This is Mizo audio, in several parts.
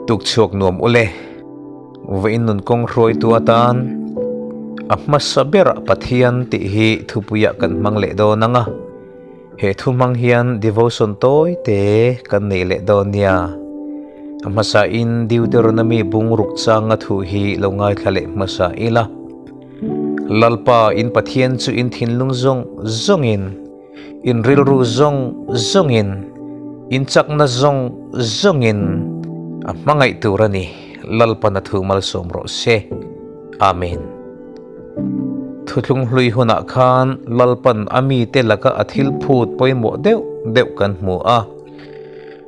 Tukchhuak nuam ule, vawiin nun kawng hruaitu atan a hmasa berah Pathian tih hi thupuiah kan hmang leh dawn ang a, he thu hmang hian devotion tawi te kan nei leh dawn nia. A hmasain Deuteronomy bung ruk changa thu hi lo ngaithla leh hmasa ila. Lalpa in Pathian chu in thinlung zawng zawngin, in rilru zawng zawngin, in chakna zawng zawngin a hmangaih tur a ni. Lalpan a thu malsawm rawh se. Amen. Thuthlung hlui hunah khan Lalpan a mite laka a thil phut pawimawh deuh deuh kan hmu a.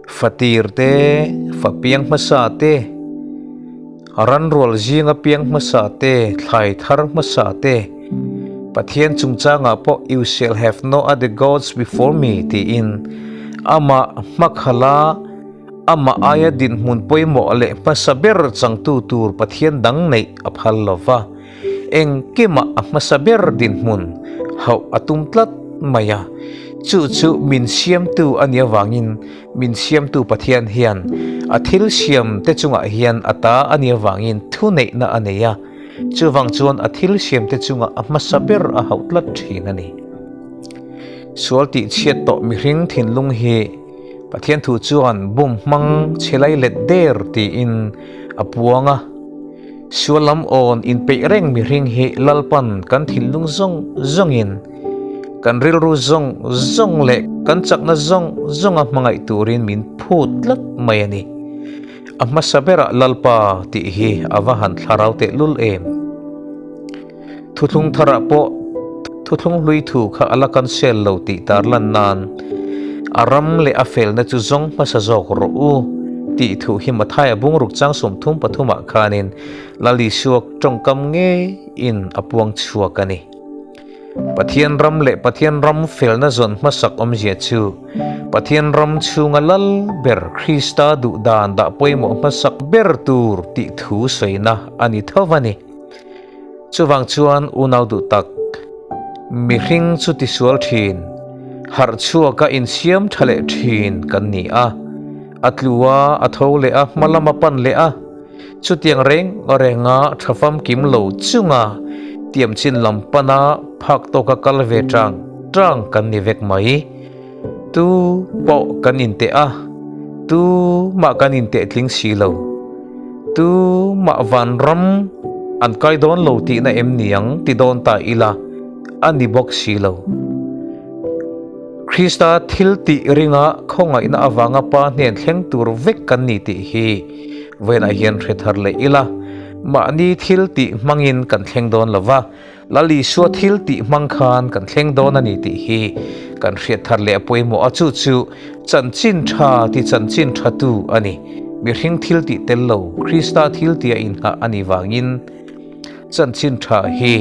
Fatir te, fapiang hmasa te, Ranrual zinga piang hmasa te, thlai thar hmasa te, Pathian chungchangah pawh You shall have no other gods before me tiin amah hmakhala amah aia dinhmun pawimawh leh hmasa ber changtu tur Pathian dang neih a phal lo va, engkimah a hmasa ber dinhmun hauh a tum tlat mai a, chu chu min siamtu a nih avangin Min siamtu Pathian hian a thil siam te chungah hian a ta a nih avangin thuneihna a nei a, chuvang chuan a thil siam te chungah a hmasa ber a hauh tlat thin a ni. Sual tih chhiat tawh mihring thinlung hi Pathian thu chuan bum hmang chhe lai let der tiin a puang a. Sual lam awn inpeih reng mihring hi Lalpan kan thinlung zawng zawngin, kan rilru zawng zawng leh kan chakna zawng zawnga hmangaih turin min phut tlat mai a ni. A hmasa berah Lalpa tih hi a va han thlarau tehlul em? Thuthlung tharah pawh thuthlung hlui thu kha a la cancel lo tih tarlan nan a ram leh a felna chu zawng hmasa zawk rawh u tih thu hi Mathaia bungruk chang 33 ah khanin Lal Isua tawngkam ngeiin a puang chhuak a ni. Pathian ram leh Pathian ram felna zawn hmasak awmzia chu Pathian ram chhunga lal ber Krista duh dan dah pawimawh hmasak ber tur tih thu sawina a ni tho a ni. Chuvang chuan unau duh tak, mihring chu tisual thin, harh chhuaka insiam tha leh thin kan ni a. A tlu a, a tho leh a, hma lam a pan leh a. Chutiang reng renga tha famkim lo chunga tiamchin lam pana phak tawka kal ve tang tang kan ni vek mai. Tu pawh kan inteh a, tu mah kan inteh tling si lo. Tu mah vanram an kai dawn lo tihna em ni ang ti dawn ta ila a ni bawk si lo. Krista thil tih ringa khawngaihna avanga Pa hnen thleng tur vek kan ni tih hi vawiinah hian hre thar leh ila, mahni thil tih hmangin kan thleng dawn lo va, Lal Isua thil tih hmang khan kan thleng dawn a ni tih hi kan hriat thar leh a pawimawh a, chu chu chanchin tha ti chanchin tha tu a ni. Mihring thil tih tel lo Krista thil tih a inghah a nih vangin chanchin tha hi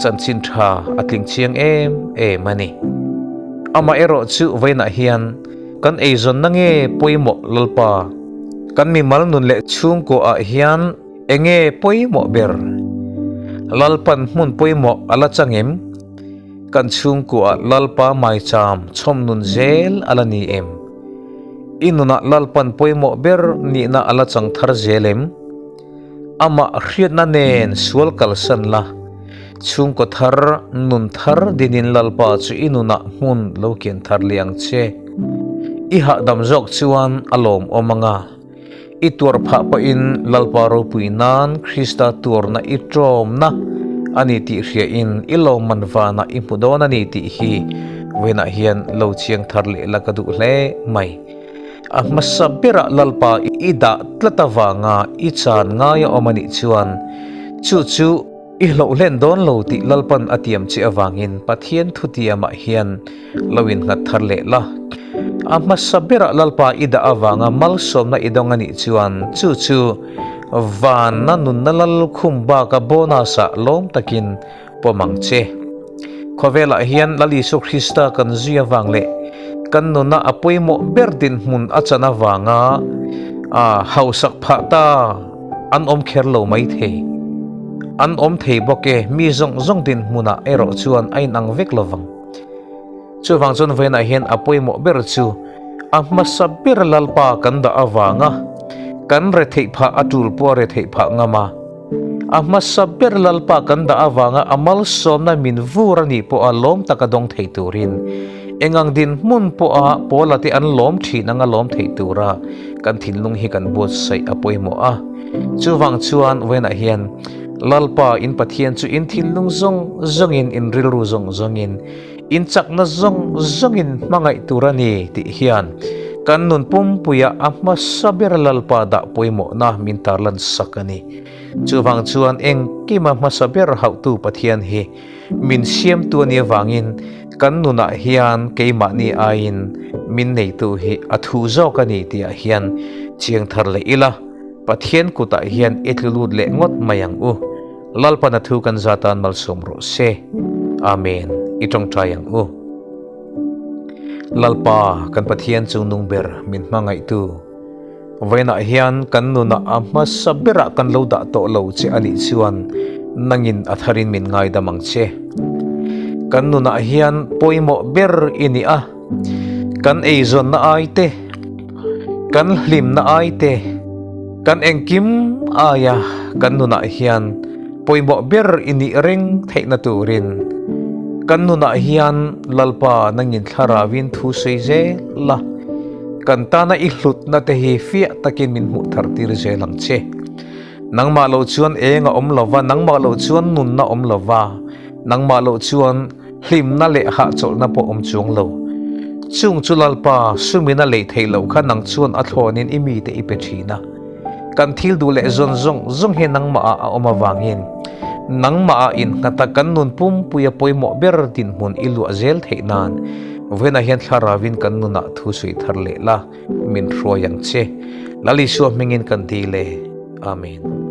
chanchin tha a tling chiang em em a ni. Amaherawh chu vawiinah hian kan eizawnna nge pawimawh Lalpa kan mimal nun leh chhungkaw ah hian Enge pawimawh ber? Lalpan hmun pawimawh a la chang em? Kan chhungkuah Lalpa maicham chhawm nun zel a la ni em? I nunah Lalpan pawimawh ber nihna a la chang thar zel em? Amah hriatna nen sual kalsan la, chhungkaw thar, nun thar dinin Lalpa chu i nunah hmun lo kian thar leh ang che. I hahdam zawk chuan a lawmawm anga. I tuar phah pawhin Lalpa ropui nan Krista tuarna i ṭawmna a ni tih hriain i lawmman vanah i hmu dawn a ni tih hi vawiinah hian lo chiang thar leh la ka duh hle mai. A hmasa berah Lalpa i dah tlat avanga i chan ngai a awm a nih chuan chu chu i hlauh hlen dawn lo tih Lalpan a tiam che avangin Pathian thutiamah hian Lo innghat thar leh la. A hmasa berah Lalpa i dah avanga malsawmna i dawng a nih chuan chu chu vanna nunna lal khum baka bonus-ah lawm takin pawm ang che. Khawvelah hian Lal Isua Krista kan zui avang leh kan nuna a pawimawh ber dinhmun a chan avanga hausak phah ta an awm kher lo maithei. An awm thei bawk e, mi zawng zawng dinhmunah erawh chuan a inang vek lovang. Chuvang chuan vawiinah hian a pawimawh ber chu a hmasa ber Lalpa kan dah avanga Kan retheih phah a tul pawh a retheih phah ngam a. A hmasa ber Lalpa kan dah avanga a malsawmna min vur a nih pawha lawm taka dawng thei turin engang dinhmun pawha Paula te an lawm thin anga lawm thei tura kan thinlung hi kan buatsaih a pawimawh a. Chuvang chuan vawiinah hian Lalpa in Pathian chu in thinlung zawng zawngin, in rilru zawng zawngin, in chakna zawng zawngin hmangaih tur a ni tih hian kan nun pumpuia a hmasa ber Lalpa dah pawimawhna min tarlan sak a ni. Chuvang chuan engkima hmasa ber hauhtu Pathian hi min siamtu a nih avangin kan nunah hian keimahni aiin min neitu hi a thu zawk a ni tihah hian chiang thar leh ila, Pathian kutah hian i tlu lut leh ngawt mai ang u. Lalpan a thu kan za tan malsawm rawh se. Amen. I tawngtai ang u. Lalpa, kan Pathian chungnung ber min hmangaihtu. Vawiinah hian kan nunah a hmasa berah kan lo dah tawh lo che a nih chuan nangin a tharin min ngaidam ang che. Kan nunah hian pawimawh ber i ni a, kan eizawnna ai te, Kan hlimna ai te, kan engkim aia kan nunah hian pawimawh ber i nih reng theihna turin kan nunah hian Lalpa nangin thlarauin thu sawi zel la, kan tana i hlutna te hi fiah takin min hmuh thar tir zel ang che. Nangmah lo chuan eng a awm lova, nangmah lo chuan nunna awm lova, nangmah lo chuan Hlimna leh hahchawlhna pawh awm chuang lo. Chung chu Lalpa, sumina lei theih loh kha nang chuan a thlawnin i mite i pe thin a. Kan thil duh leh zawn zawng zawng hi nangmah ah a awm avangin nangmah ah innghat a kan nun pumpui a pawimawh ber dinhmun i luah zel theih nan vawiinah hian thlarauin kan nunah thu sawi thar leh la min hruai ang che. Lal Isua hmingin kan dil e. Amen.